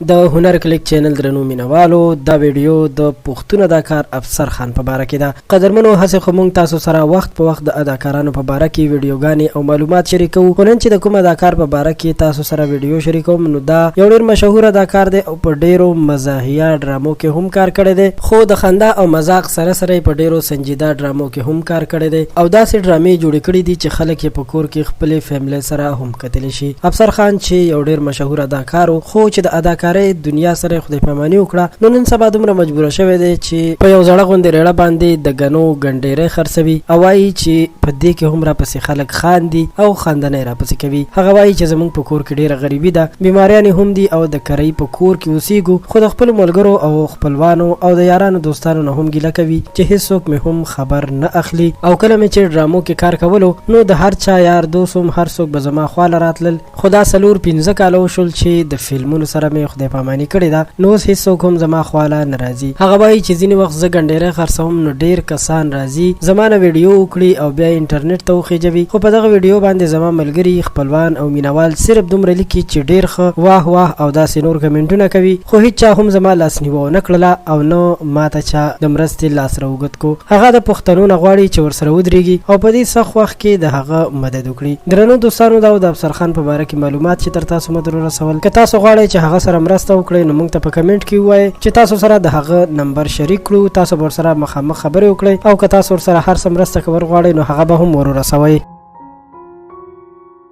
د هنر کلیک چینل درنو مینوالو، دا ویډیو د پښتون اداکار افسر خان په باره کې ده. قدرمنو، هسې خو مونږ تاسو سره وخت په وخت د اداکارانو په باره کې ویډیوګانې او معلومات شریکوو، خو نن چې د کوم اداکار په باره کې تاسو سره ویډیو شریکوم نو دا یو ډیر مشهور اداکار دی او په ډیرو مزاحیه ډرامو کې هم کار کړی دی، خو د خندا او مذاق سره سره یې په ډیرو سنجیده ډرامو کې هم کار کړی دی او داسې ډرامې جوړې کړې دي چې خلک یې په کور کې خپلې فیملۍ سره هم کتلی شي. افسر خان چې یو ډیر مشهور اداکار و، خو چې د اداکارۍ دنیا سره یې خدای پاماني وکړه نو نن سبا دومره مجبور شوی دی چې په یو زړه غوندې ریړه باندې د ګنو ګنډیری خرڅوي او وایي چې په دې کې هم راپسې خلک خاندي او خندنۍ راپسې کوي. هغه وایي چې زموږ په کور کې ډیره غریبي ده، بیماریانې هم دي او د کرۍ په کور کې اوسیږو، خو د خپلو ملګرو او خپلوانو او د یارانو دوستانو نه هم ګیله کوي چې هیڅوک مې هم خبر نه اخلي او کله مې چې ډرامو کې کار کولو نو د هر چا یار دوست وم، هر څوک به زما خواله راتلل، خو دا 4-5 کاله وشول چې د فلمونو سره مې خدای پاماني کړې ده نو اوس هیڅوک هم زما خواله نه راځي. هغه وایي چې ځینې وخت زه ګنډیری خرڅوم نو ډیر کسان راځي زما نه ویډیو وکړي او بیا یې انټرنیټ ته وخیژوي، خو په دغه ویډیو باندې زما ملګري، خپلوان او مینوال صرف دومره لیکي چې ډیر ښه، واه واه او داسې نور کمنټونه کوي، خو هیچا هم زما لاسنیوه ونه کړله او نه ماته چا د مرستې لاس راوږد کو. هغه د پښتنو نه غواړي چې ورسره ودریږي او په دې سخت وخت کې د هغه مدد وکړي. درنو دوستانو، دا و د افسر خان په باره کې معلومات چې تر تاسو مو درورسول. که تاسو غواړئ چې هغه سره مرسته وکړئ نو موږ ته په کمنټ کې ووایئ چې تاسو سره د هغه نمبر شریک کړو، تاسو به ورسره مخامخ خبرې وکړئ او که تاسو ورسره هر څه مرسته کول غواړئ نو هغه به هم ورورسوئ.